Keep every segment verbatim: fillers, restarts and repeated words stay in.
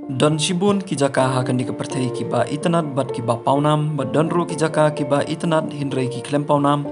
Don shibun ki jaka ha kane ka pyrthei kiba itynnad bad kiba pawnam, bad don ruh ki jaka kiba itynnad hynrei ki khlem pawnam.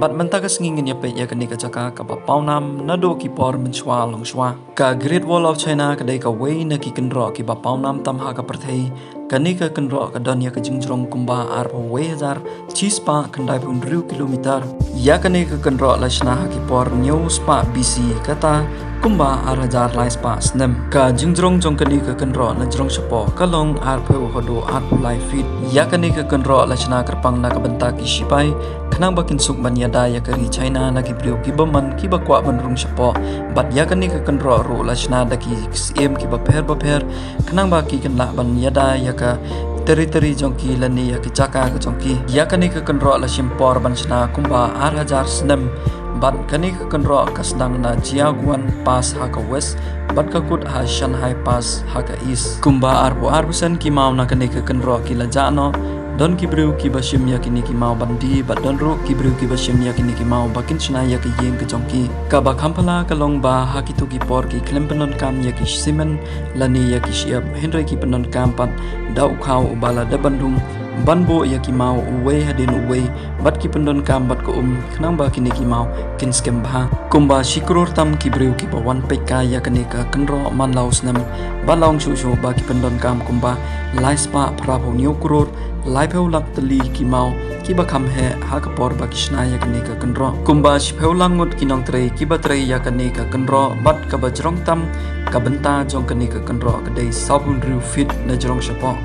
Bad mynta ka sngi ngin ïa peit ïa kane ka jaka kaba pawnam naduh ki por mynshuwa longshuwa. Ka Great Wall of China ka dei kawei na ki kynroh kiba pawnam tam ha ka pyrthei. Kane ka kynroh ka don ïa ka jingjrong kumba arphew wei hajar shispah khyndaiphew hynriew kilometer. Ïa kane ka kynroh la shna ha ki por hynñiew spah B C, kata kumba ar hajar lai spah snem. Ka jingjrong jong kane ka kynroh na jrong shapoh ka long arphew haduh arphew lai feet. Ïa kane ka kynroh la shna kyrpang na ka bynta ki shipai, khnang ba kin suk ban ïada ïa ka ri China na ki briew kiba mon kiba kwah ban rung shapoh. Bad ïa kane ka kynroh ruh la shna da ki syiem kiba pher ba pher, khnang ba ki kan lah ban ïada ïa ka territory jong ki lane ïa ki jaka ka jong ki. Ïa kane ka kynroh la shim por ban shna kumba ar hajar snem. Bad kane ka kynroh ka sdang na Jiaoguan Pass ha ka west, bad ka kut ha Shanhai Pass ha ka east. Kumba arphew ar percent ki maw na kane ka kynroh ki la jah noh. Don ki briew kiba shim ïa kine ki maw ban die, bad don ruh ki briew kiba shim ïa kine ki maw ba kin shna ïa ka ïing ka jong ki. Kaba kham phylla ka long ba ha kito ki por ki khlem pyndonkam ïa ki cement lane ïa ki shyiap, hynrei ki pyndonkam pat da u khaw uba la dep ban dung ban buh ïa ki maw uwei hadien uwei, bad ki pyndonkam bad ka um, khnang ba kine ki maw kin skhem bha. Kumba shi klur tam ki briew kiba wan peit kai ïa kane ka kynroh man la u snem, bad la ong shuh shuh ba ki pyndonkam kumba lai spah phraphew hynñiew klur laiphew lak tylli ki maw kiba kham heh ha ka por ba ki shna ïa kane ka kynroh. Kumba shiphew lak ngut ki nongtrei kiba trei ïa kane ka kynroh, bad kaba jrong tam ka bynta jong kane ka kynroh ka dei sawphew hynriew feet na jrong shapoh.